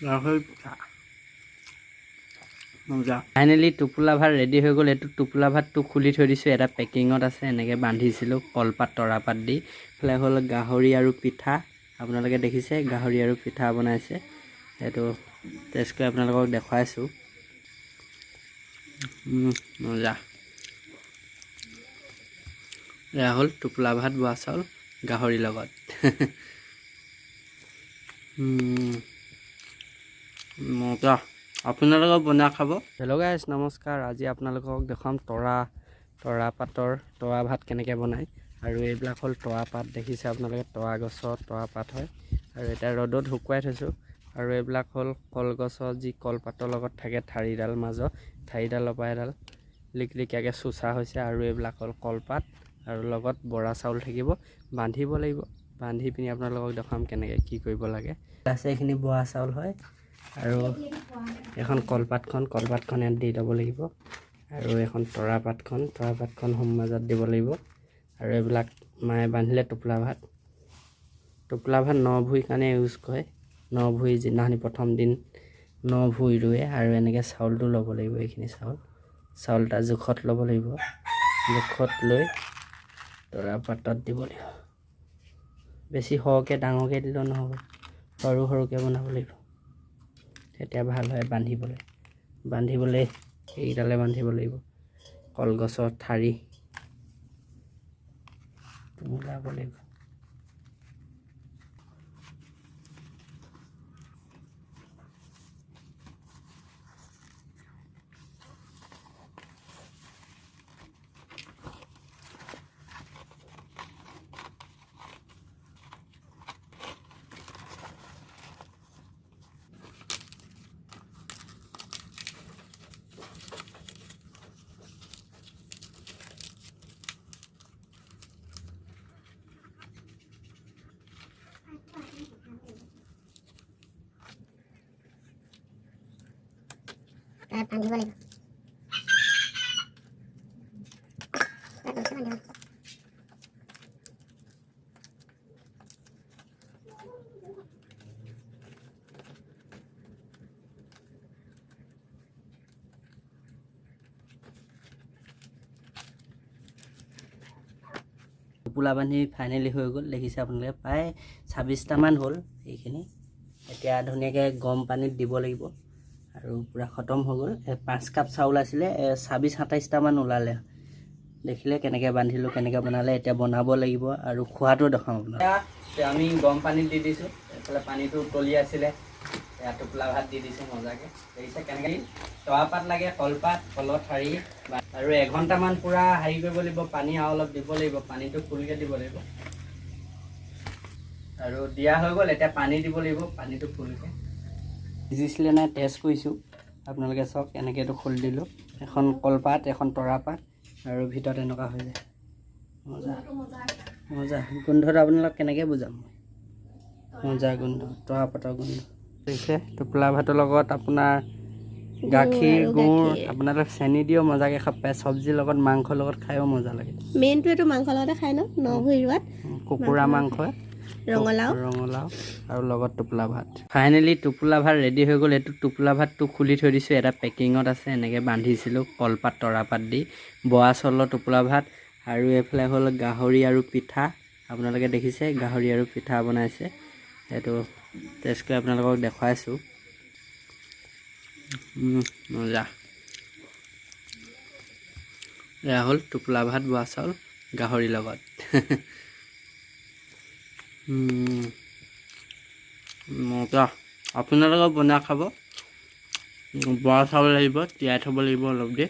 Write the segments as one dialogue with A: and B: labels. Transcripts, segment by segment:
A: গাহৰি পিঠা মজা। ফাইনেলি টোপোলা ভাত ৰেডি হৈ গ'ল। এইটো টোপোলা ভাতটো খুলি থৈ দিছোঁ, এটা পেকিঙত আছে, এনেকৈ বান্ধিছিলোঁ কলপাত তৰাপাত দি। এইফালে হ'ল গাহৰি আৰু পিঠা, আপোনালোকে দেখিছে গাহৰি আৰু পিঠা বনাইছে। এইটো টেষ্ট কৰি আপোনালোকক দেখুৱাইছোঁ। মজা। এয়া হ'ল টোপোলা ভাত বোৱা চাউল গাহৰিৰ লগত। মজা, আপোনালোকেও বনাই খাব। হেল্ল' গাইজ, নমস্কাৰ। আজি আপোনালোকক দেখুৱাম তৰা পাতৰ তৰা ভাত কেনেকৈ বনায়। আৰু এইবিলাক হ'ল তৰা পাত, দেখিছে আপোনালোকে, তৰা গছৰ তৰা পাত হয়। আৰু এতিয়া ৰ'দত শুকুৱাই থৈছোঁ। আৰু এইবিলাক হ'ল কলগছৰ যি কলপাতৰ লগত থাকে ঠাৰিডাল, মাজৰ ঠাৰিডালৰ পৰা এডাল লিকলিকীয়াকৈ চোচা হৈছে। আৰু এইবিলাক হ'ল কলপাত আৰু লগত বৰা চাউল থাকিব, বান্ধিব লাগিব। বান্ধি পিনি আপোনালোকক দেখুৱাম কেনেকৈ কি কৰিব লাগে। আছে এইখিনি বৰা চাউল হয়। আৰু এখন কলপাতখন ইয়াত দি ল'ব লাগিব। আৰু এখন তৰাপাতখন সোঁ মাজত দিব লাগিব। আৰু এইবিলাক মায়ে বান্ধিলে টোপোলা ভাত। টোপোলা ভাত ন ভুঁইৰ কাৰণে ইউজ কৰে। ন ভুঁই যিদিনাখনি প্ৰথম দিন ন ভুঁই ৰুৱে। আৰু এনেকৈ চাউলটো ল'ব লাগিব, এইখিনি চাউল এটা জোখত ল'ব লাগিব। জোখত লৈ তৰাপাতত দিব লাগিব। বেছি সৰহকৈ ডাঙৰকৈ দিলেও নহ'ব, সৰু সৰুকৈ বনাব লাগিব, তেতিয়া ভাল হয় বান্ধিবলৈ। বান্ধিবলৈ এইকেইডালে বান্ধিব লাগিব, কলগছৰ ঠাৰি ওলাব লাগিব।
B: তাত বান্ধিব লাগিব। বান্ধিব।
A: টোপোলা বান্ধি ফাইনেলি হৈ গ'ল, দেখিছে আপোনালোকে, প্ৰায় 26টামান হ'ল এইখিনি। এতিয়া ধুনীয়াকৈ গৰম পানীত দিব লাগিব আৰু পূৰা খতম হৈ গ'ল। 5 কাপ চাউল আছিলে, 26 27টামান ওলালে। দেখিলে কেনেকৈ বান্ধিলোঁ, কেনেকৈ বনালে। এতিয়া বনাব লাগিব আৰু খোৱাটো দেখাম আপোনাক। এতিয়া আমি গৰম পানীত দি দিছোঁ, এইফালে পানীটো উতলি আছিলে, এয়া টোপোলা ভাত দি দিছোঁ মজাকৈ। দেখিছে কেনেকৈ তৰাপাত লাগে, কলপাত, কলৰ ঠাৰি। আৰু এঘণ্টামান পূৰা হেৰি কৰিব লাগিব, পানী আৰু অলপ দিব লাগিব, পানীটো ফুলকৈ দিব লাগিব। আৰু দিয়া হৈ গ'ল, এতিয়া পানী দিব লাগিব, পানীটো ফুলকৈ ভিজিছিলে নাই টেষ্ট কৰিছোঁ। আপোনালোকে চাওক, এনেকৈ এইটো খুলি দিলোঁ, এখন কলপাত, এখন তৰাপাত, আৰু ভিতৰত এনেকুৱা হৈ যায়। মজা মজা গোন্ধটো আপোনালোক কেনেকৈ বুজাম মই, মজা গোন্ধ, তৰাপাতৰ গোন্ধ। দেখিছে টোপোলা ভাতৰ লগত আপোনাৰ গাখীৰ, গুড়, আপোনালোক চেনি দিও মজাকৈ খাব পাৰে, চব্জিৰ লগত, মাংসৰ লগত খায়ো মজা লাগে।
B: মেইনটো এইটো মাংসৰ লগতে খায় ন, ন ভুঁই ৰোৱাত
A: কুকুৰা মাংস,
B: ৰঙালাও,
A: ৰঙালাও আৰু লগত টোপোলা ভাত। ফাইনেলি টোপোলা ভাত ৰেডি হৈ গ'ল। এইটো টোপোলা ভাতটো খুলি থৈ দিছোঁ, এটা পেকিঙত আছে, এনেকৈ বান্ধিছিলোঁ কলপাত তৰাপাত দি, বৰা চাউলৰ টোপোলা ভাত। আৰু এইফালে হ'ল গাহৰি আৰু পিঠা, আপোনালোকে দেখিছে গাহৰি আৰু পিঠা বনাইছে। এইটো টেষ্ট কৰি আপোনালোকক দেখুৱাইছোঁ। মজা। এয়া হ'ল টোপোলা ভাত বোৱা চাউল গাহৰিৰ লগত। মজা, আপোনালোকেও বনাই খাব। বৰা চাউল লাগিব, তিয়াই থ'ব লাগিব অলপ দেৰি,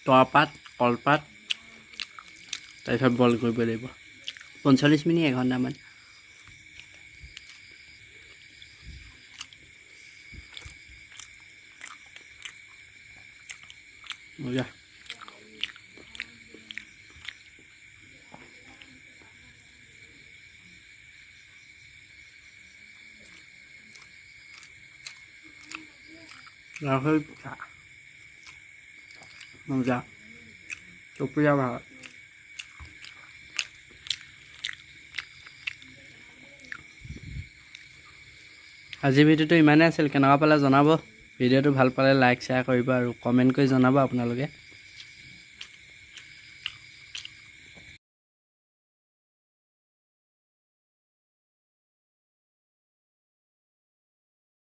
A: তৰাপাত, কলপাত, তাৰপিছত বইল কৰিব লাগিব 45 মিনিট এঘণ্টামান। মজা। গাহৰি পিঠা মজা, টোপোলা ভাত। আজিৰ ভিডিঅ'টো ইমানেই আছিল। কেনেকুৱা পালে জনাব। ভিডিঅ'টো ভাল পালে লাইক, শ্বেয়াৰ কৰিব আৰু কমেণ্ট কৰি জনাব আপোনালোকে।